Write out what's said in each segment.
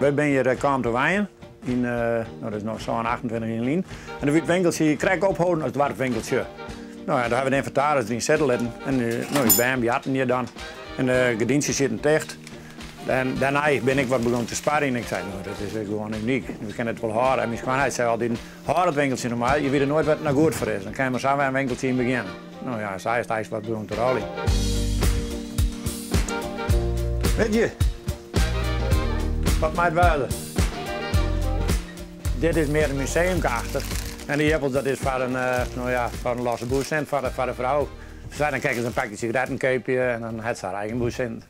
Wy binne hjir kaam te wenjen yn, no dat is no sân, 28 jier lyn. En doe wie it winkeltsje hjir krekt opholden as doarpswinkeltsje. No ja, doe hawwe we de ynventaris deryn sitte litten en no, ús bern boarten hjir dan en de gerdyntsjes sieten ticht. En dêrnei bin ik wat begûn te sparjen. Ik sei, no dat is gewoan unyk, we kinne it wol hâlde. En myn skoanheit sei altyd, hâld it winkeltsje no mar, je witte noait wêr't it no goed foar is. Dan kinne we sa wer in winkeltsje yn begjinne. No ja, sa is it eins wat begûn te rôljen. Middei. Wat mei it wêze? Dit is mear in museumke achter. En de jirpels dat is foar in, no ja, foar in losse bûssint foar de, foar de frou. Sy dan kin se in pakje sigaretten keapje en dan hat se har eigen bûssint.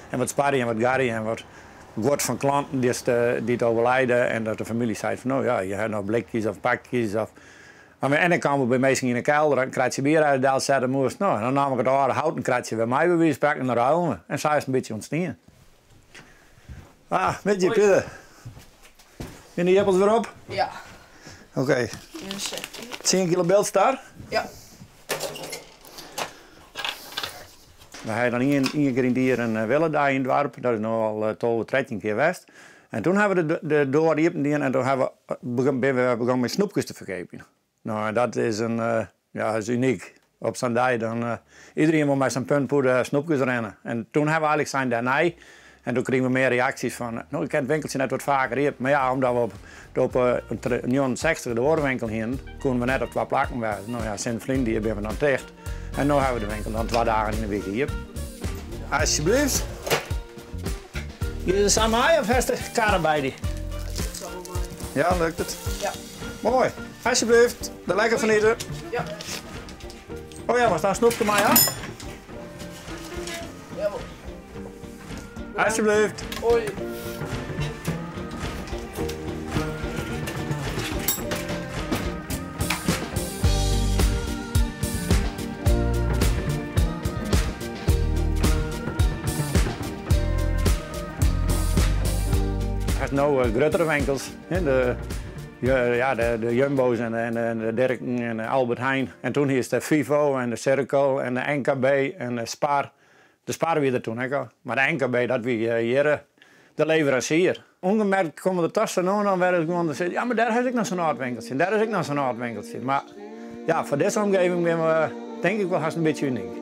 En wat sparje en wat garje en wat guod fan klanten dy't overlijden en dat de famylje seit fan no ja, je ha noch blikjes of pakjes of en ik kaam wol by minsken yn 'e kelder in kratsje bier uit del sette moast. No, dan naam ik it âlde houten kratsje wer mei by wize fan sprekken en dan ruilen we. En sa is it in bytsje ûntstien. Ah, middei Pieter. Binne de jirpels wer op? Ja. Oké. 10 kilo Biltstar? Ja. We ha dan ien kear yn it jier in willedei yn it doarp, dat is no al 12, 13 kear west. En toen ha we de, de doar iepen dien en toen ha we, binne we begûn mei snoepkes te ferkeapjen. No, en dat is in, ja, is unyk. Op sa'n dei dan, iedereen wol mei sa'n puntpûde snoepkes rinne. En toen ha we eigentlik sein dêrnei, en toen krigen we mear reaksjes fan, no, kin it winkeltsje net wat faker iepen. Mar ja, omdat we op, op 69 de oare winkel hienen, koenen we net op twa plakken wêze. No ja, sinds ferline jier binne we dan ticht. En no ha we de winkel dan twa dagen yn 'e wike iepen. Alsjeblieft. Giet it sa mei of hast de karre by dy? Ja, lukt it? Ja. Moai. Alsjeblieft. Der lekker fan ite. Ja. Oh ja, moatst dan snoepke mei ha? Jawol. Alsjeblieft. Hoi. Hast no gruttere winkels, de, ja, de Jumbo's en de Dirken en de Albert Heijn. En toen hiest de Vivo en de Cirkel en de NKB en de Spar. De Spar wie der toen ek al, mar de NKB dat wie hjir de leveransier. Ungemerkt komme der toch sa no en dan wer ris guon te sizzen, ja mar dêr is ek noch sa'n âld winkeltsje en dêr is ek noch sa'n âld winkeltsje. Mar ja, foar dizze omgeving binne we tink ik wol hast in bytsje unyk.